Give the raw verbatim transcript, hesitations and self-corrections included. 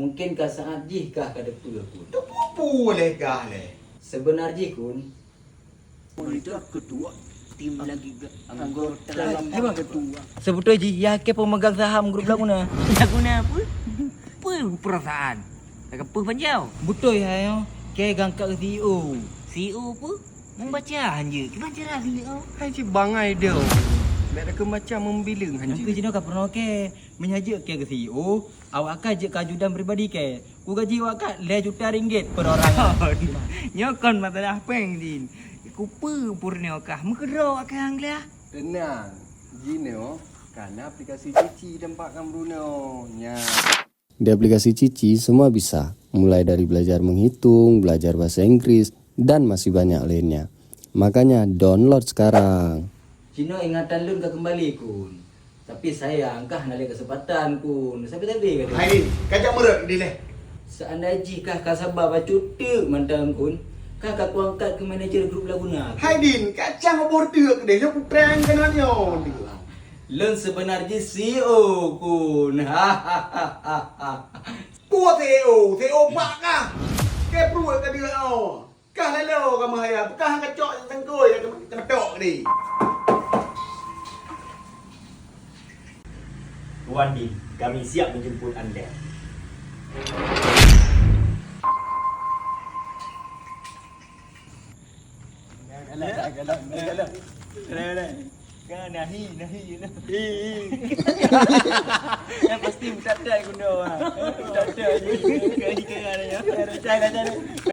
Mungkin ka saat jih kah ka teupeue, Kun. Teupeue lé kah lé. Seubeuna jih, Kun. Itu ketua tim lagi ke-, anggota lagi ketua. Seubeutôi jih, ya ke pemegang saham grup Laguna. Laguna apa? Apa perasaan? Lagak peue panjau? Beutôi hai nyoe. Ke gangkat C E O. C E O apa? Membaca hanja. Gimana cara C E O? Hai cik bangai dia. Nak ada macam membilang hanja. Nanti cina ka pernah ke. Meunyoe jeuet keu C E O, awak ka jeuet keu ajudan pribadi keu. Ku gaji awak ka lhèe juta ringgit per orang. Nyoe kon masalah péng, Din. Kupeue peurunoe kah meukeudroe kah Anglia? Tenang, jinoe kana aplikasi cuci tempat kamu runoe. Nya. Di aplikasi Cici, semua bisa. Mulai dari belajar menghitung, belajar bahasa Inggris, dan masih banyak lainnya. Makanya download sekarang. Cina ingatan lôn ka kembali, Kun. Tapi sayang, kah hana lé kesempatan, Kun. Sabe-sabe ka. Hai, kajak meureuk di leh. Seandai jih kah ka saba bacut teuk mantong, Kun, kah ka kuangkat keu manajer grup Laguna. Hai Din, kacang obor teuk deh, lok kutrang keunan nyoe. Lôn seubeuna jih C E O, Kun. Peue C E O, C E O bak kah? Ke pruet ka deuek nyoe. Kah lalo kamoe haya, peukah kacok sengkoi keuneuk tok di. Tuan Din, kami siap menjemput anda. Galak, galak, galak. Galak, galak. Kan nahi, nahi, nahi. Yang pasti mutatai guna. Mutatai. Kali kena ya. Cai dah cai.